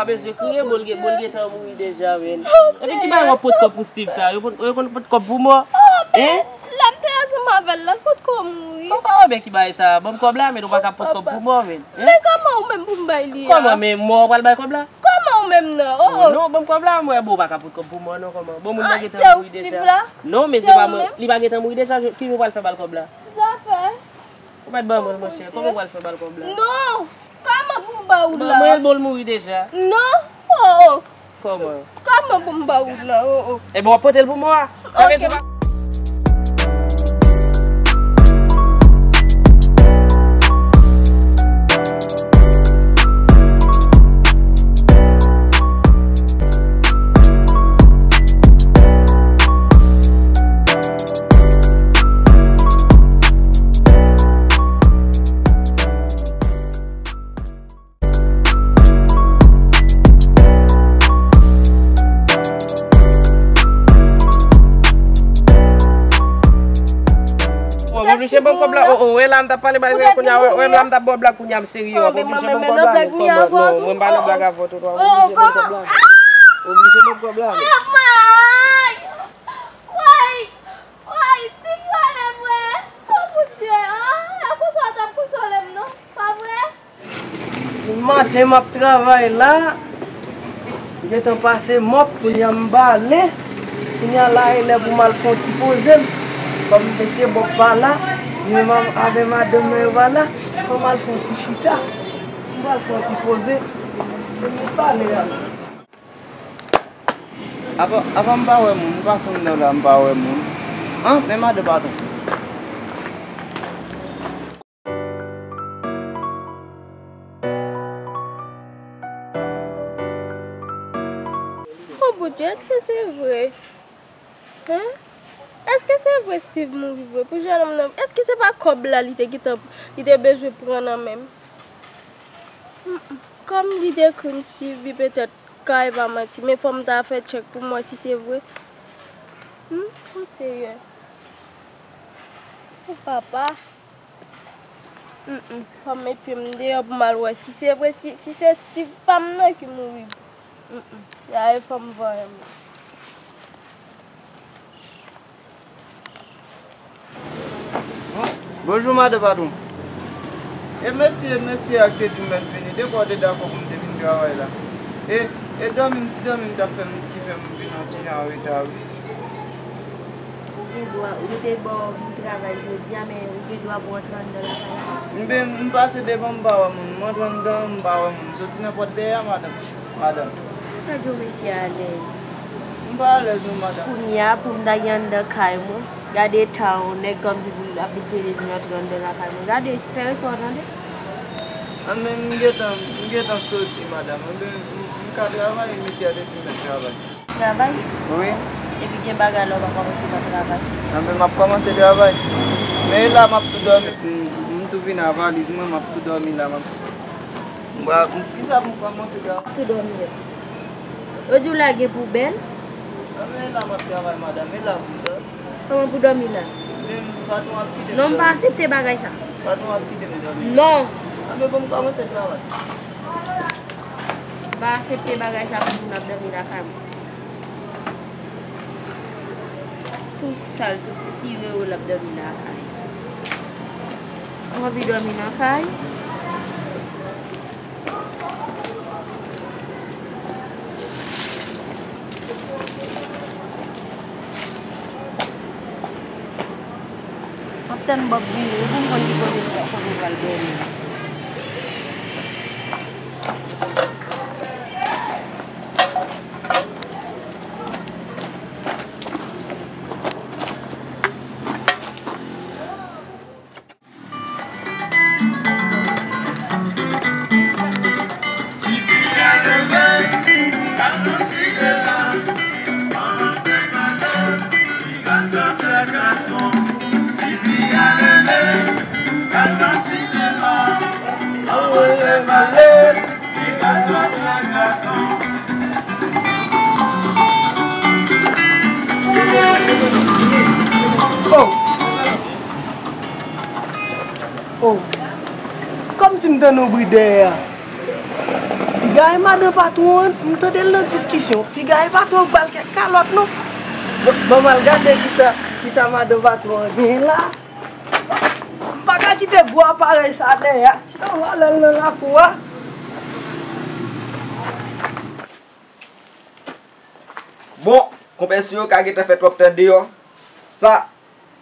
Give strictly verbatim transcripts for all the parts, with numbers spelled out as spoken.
Mesye kriye, bon, l gen, bon, l gentan mouri deja, men. Epi ki bagay w ap pot kòb pou Steve sa? Yo pot, yo konn pot kòb pou mò? Hein? Lè m te ansanm avè l la, l potko mouri. Ou pa wè, men ki bagay sa? Ban m kòb la, men ou pa ka pot kòb pou mò, men. Hein? Men kòman ou menm pou m bay li a? Kòman, men mò ou pral bay kòb la? Kòman ou menm nan? Oh, oh. Non, ban m kòb la, mwen, bon, ou pa ka pot kòb pou mò, non, kòman? Bon, moun nan gentan mouri deja. Non, men se pa mwen. Li pa gentan mouri deja, ki jan ou pral fè ba l kòb la? Zafè. Ou mèt ban mwen l, monchè. Kòman w pral fè ba l kòb la? Non! Kòman pou m ba ou la? Ban mwen l, bon, l mouri deja. Non! Oh, oh. Kòman? Kòman pou m ba ou la? Oh, oh. Ebyen, w ap pote l pou mwen. Sa vle di w pa Bon, oblije ban m kòb la. Oh, oh, wè la, m t ap pale bay serye kounye a, wè, wè la, m t ap ba w blag kounye a, m serye, w ap oblije ban m kòb la. Non, mwen pa nan blag avè w, tonton, w ap oblije ban m kòb la. Oblije ban m kòb la. Woy! Woy! Steve pale vre! Oh, Bondye! Ah, e konsa w t ap konsole m, non? Pa vre? Depi maten m ap travay la, m gentan pase mòp, kounye a m bale. Kounye a la, e lè pou m al fè yon ti poze m. Kòm mesye Bòb pa la, li menm avè madanm mwen yo pa la, fò m al fè yon ti chita. M pral fè yon ti poze. Epi m pale a. Apa, apa m pa wè moun, m pase anndan la, m pa wè moun. An, men madan patwon. Oh, Bondye, èske se vre? Hein? Èske se vre Steve mouri vre? Pou jennonm nan, èske se pa kòb la li te gentan, li te bezwen pran nan men m? Mm, mm. Kòm li dekri m Steve, li petèt kay pa manti, men fò m ta fè tchèk pou m wè si se vre. Hmm, o Seyè. O papa. Mm, mm. Fò m met pye m deyò pou m al wè si se vre, si, si se Steve pa m nan ki mouri. Mm, mm. Ya e fò m vanyan m. Bon, bonjou, madan patwon. E mesye, mesye a ki te di m mèt vini, de kwa w te dakò pou m te vin travay la? E, e dòmi m, ti dòmi m t ap fè m, ki fè m vin yon ti jan an reta, wi. Ou gen dwa, ou te ba w vin travay jodi a, men ou gen dwa pou w antre anndan lakay la. M ben, m pase devan, m pa wè moun. M antre anndan, m pa wè moun. M soti nan pòt dèyè a, madanm. Madanm. Ou fè di w mesye alèz. M pa alèz non, madanm. Kounye a, pou m ta gen anndan kay mwen, gade eta yon nèg kòmsi pou l ap vin pede vin antre anndan lakay mwen. Gade, fè respè w tande. Anben, m gentan, m gentan soti, madanm. Anben, m, m ka travay, mesye a te di m mèt travay. Travay? Wi. Epi gen bagay la ou pa kòmanse pa travay? Anben, m ap kòmanse travay. Men e la m ap tou dòmi. M, m tou vin a valiz mwen, m ap tou dòmi la, m ap Mwen, kisa pou m kòmanse travay? Tou dòmi la. Yo di w lage poubèl. Anben, e la m ap travay, madanm, e la pou m dòmi. Kòman pou dòmi la? Men patwon ap kite m dòmi. Non, m pa aksepte bagay sa. Patwon ap kite m dòmi. Non. Anben, bon, m kòmanse travay. M pa aksepte bagay sa pou moun ap dòmi lakay mwen. Tou sal, tou sire yo l ap dòmi lakay. Ou anvi dòmi nan kay? M ap tann Bòb vini wi pou m konn ki kote, kote l pral dòmi. Oh! Oh! Kòmsi m tande yon bri dèyè a. Piga e madan patwon an, m tande l nan diskisyon. Piga e patwon an ba l kèk kalòt non. Bon, ban m al gade kisa, kisa madan patwon an genyen la. M pa ka kite gwo aparèy sa dèyè a. Sinon, m va lè l nan lakou a. Bon, konpè Siyoka gentan fè twòp tan deyò. Sa,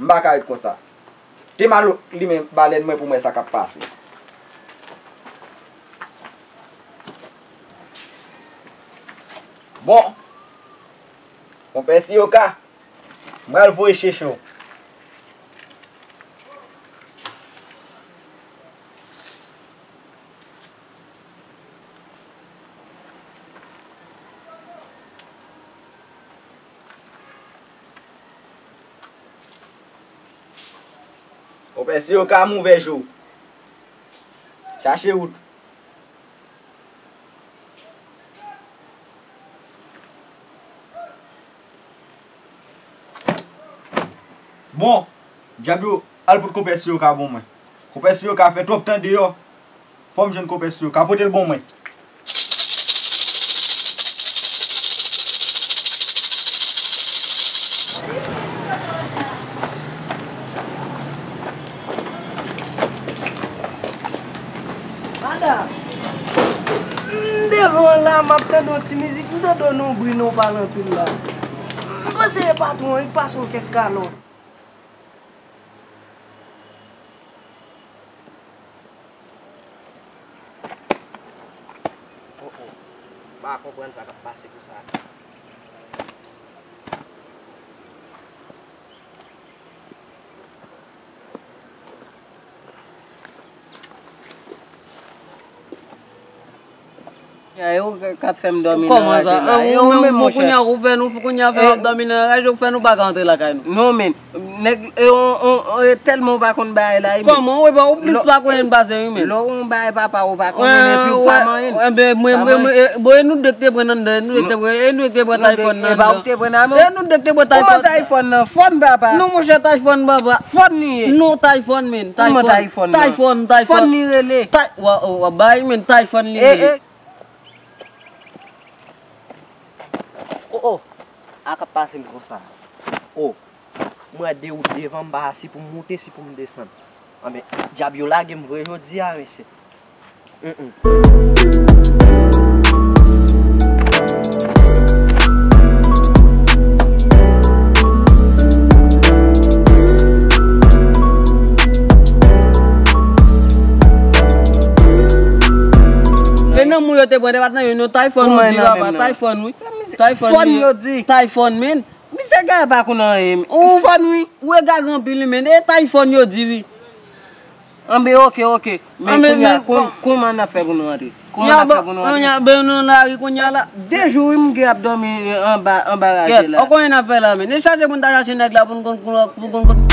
m pa ka ret konsa. Te m al limen balèn mwen pou m wè sa k ap pase. Bon, konpè Siyoka, m pral voye chèche w. Konpè Siyoka, m ouvè je w. Chache wout. Bon, dyab yo, al pot konpè Siyoka ban mwen. Konpè Siyoka fè twòp tan deyò. Fò m jwenn konpè Siyoka, pote l ban mwen. Madanm, m devan w la, m ap tande yon ti mizik, m tande yon bri nan w pale anpil la. M panse e patwon an, li pase w kèk kalòt. Oh, oh. M pa konprann sa k ap pase konsa. Ya, yo k ap fè m dòmi nan raje la. Kòman sa? Yo menm, monchè. Kounya ou fè nou, kounya fè w ap dòmi nan raje, ou fè nou pa ka antre lakay nou. Non, men, nèg, e, on, on, on, e, tèlman ou pa konn bagay la, wi, men. Kòman? Ou, e pa, ou plis pa konnen pase, wi, men. Lè w on bagay papa ou pa konnen, epi ou pa manyen. Enben, mwen, mwen, mwen, e, bon, e nou de k te pran anndan, e nou de k te pran, e nou de k te pran tayfòn nan anndan. E pa ou k te pran nan men. E nou de k te pran tayfòn. Kòman tayfòn nan? Fòn, papa. Non, monchè, tayfòn, papa. Fòn li ye. Non, tayfòn, men. Kòman tayfòn nan? Tayfòn, tayfòn. Fòn li rele. Tay-, wa, wa, wa, bay, men, tayfòn li rele. Oh, oh. A k ap pase m konsa. Oh. M wè de wout devan m, m pa si pou m moute, si pou m desann. Anben, dyab yo lage m vre jodi a, mesye. Mm, mm. E nan mou yo te pran, te pa t nan youn, non, tayfòn yo di, papa, tayfòn, wi. Tayfòn, wi. Tayfòn, men. Misye gade pa konn anyen. Fòn, wi. Ou egare anpil, wi, men. E tayfòn yo di, wi. Anben, oke, oke. Men kounya, kouman n ap fè pou nou antre? Kouman n ap fè pou nou antre? Kounya, ben, nou nan lari kounya la. De jou, wi, m gen ap dòmi anba, anba raje la. Kèt, ou konnen n ap fè la, men. E chache pou n ta chache nèg la pou n konn, pou n konn, pou n konn.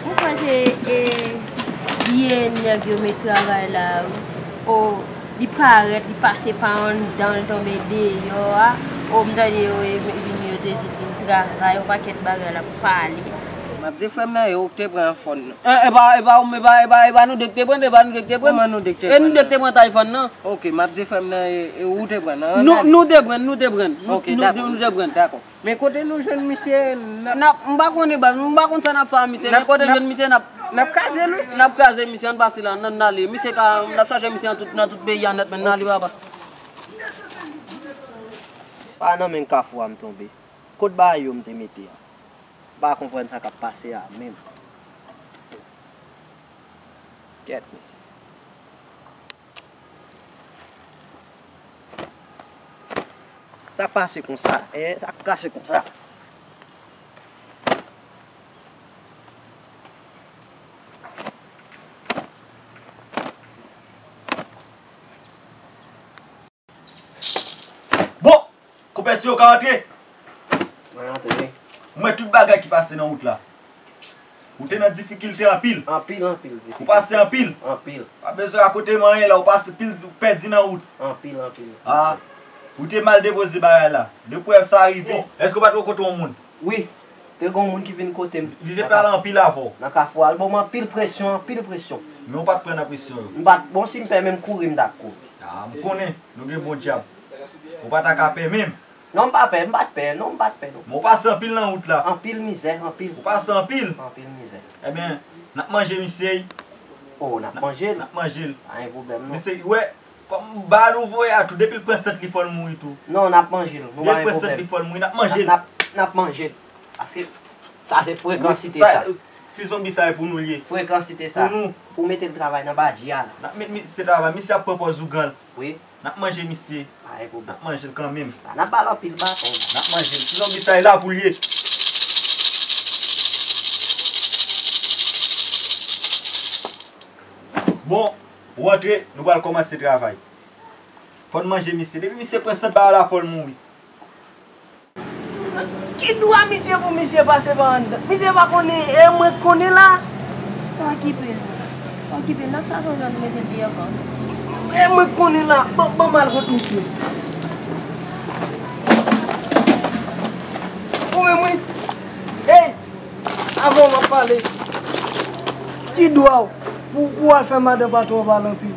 Ou panse, e, byen nèg yo met travay la, wi. O, li parèt, li pase pa anndan, li tonbe deyò a. O, m tande yo, e, vini, yo te di l vin travay, yon pakèt bagay l ap pale. M ap di frè m nan, e ou k te pran fòn nan. E, e pa, e pa, e pa, e pa, e pa nou de k te pran, e pa nou de k te pran. Kòman nou de k te pran? E nou de k te pran tayfòn nan. Oke, m ap di frè m nan, e, e ou te pran nan. Nou, nou te pran, nou te pran. Oke, dakò. Nou te pran. Dakò. Men kote nou jwenn misye, n ap... N ap, m pa konnen, baz, m pa konn sa n ap fè a misye, men kote n jwenn misye, n ap, n ap kraze l, wi. N ap kraze misye, ann pase la, ann, ann ale. Misye ka, n ap chache misye nan tout, nan tout peyi a nèt, men n ale, papa. Pa nan men Kafou a m tonbe. Kot bagay yo m te mete a? M pa konprann sa k ap pase a menm. Kèt, mesye. Sa pase konsa, e, sa kase konsa. Bon, konpè Siyoka antre. Mwen antre, wi. Mwen tout bagay ki pase nan wout la. Ou te nan difikilte anpil. Anpil, anpil difikilte. Ou pase anpil. Anpil. Pa bezwen rakonte m anyen la, ou pase pil, ou pèdi nan wout. Anpil, anpil. A, ou te mal depoze bagay la. Depi w wè sa rive, èske w pa t rankontre yon moun? Wi. Te gen yon moun ki vin kote m. Li te pale anpil avè w. Nan kafou a, l ban m anpil presyon, anpil presyon. Men w pa t pran nan presyon yo. M pa t, bon, si m pè menm kouri, m t ap kouri. Ah, m konnen, nou gen bon dyab. Ou pa ta ka pè menm. Non, m pa pè, m pa t pè, non, m pa t pè, non. Men w pase anpil nan wout la. Anpil mizè, anpil. Ou pase anpil. Anpil mizè. Ebyen, n ap manje misye. Oh, n ap manje l. N ap manje l. Pa gen pwoblèm, non. Misye, wè, kòm bal ou voye a tou, depi l pran sant li fò l mouri tou. Non, n ap manje l, nou pa gen pwoblèm. Depi l pran sant li fò l mouri, n ap manje l. N ap, n ap manje l. Paske sa se frekansite sa. Ti zonbi sa e pou nou l ye. Frekansite sa. Pou nou. Pou mete l travay nan badji a la. N ap met misye travay, misye ap pran pòz ougan l. Wi. N ap manje misye. Pa gen pwoblèm. N ap manje l kanmenm. N ap ba l anpil baton. N ap manje l. Ti zonbi sa e la pou l ye. Bon, ou antre, nou pral kòmanse travay. Fò n manje misye. Depi misye pran sant bagay la, fò l mouri. Ki dwa misye pou misye pase pa anndan? Misye pa konnen, e mwen k konnen la. Pa okipe l. Pa okipe l. N ap chache yon jan nou mete l deyò ankò. E mwen k konnen la. Ban, ban m al kot misye. Ou menm wi. Ey! Avan w ap pale, ki dwa w pou, pou w al fè madan patwon w pale anpil?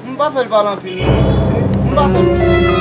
M pa fè l pale anpil, non. M pa fè l.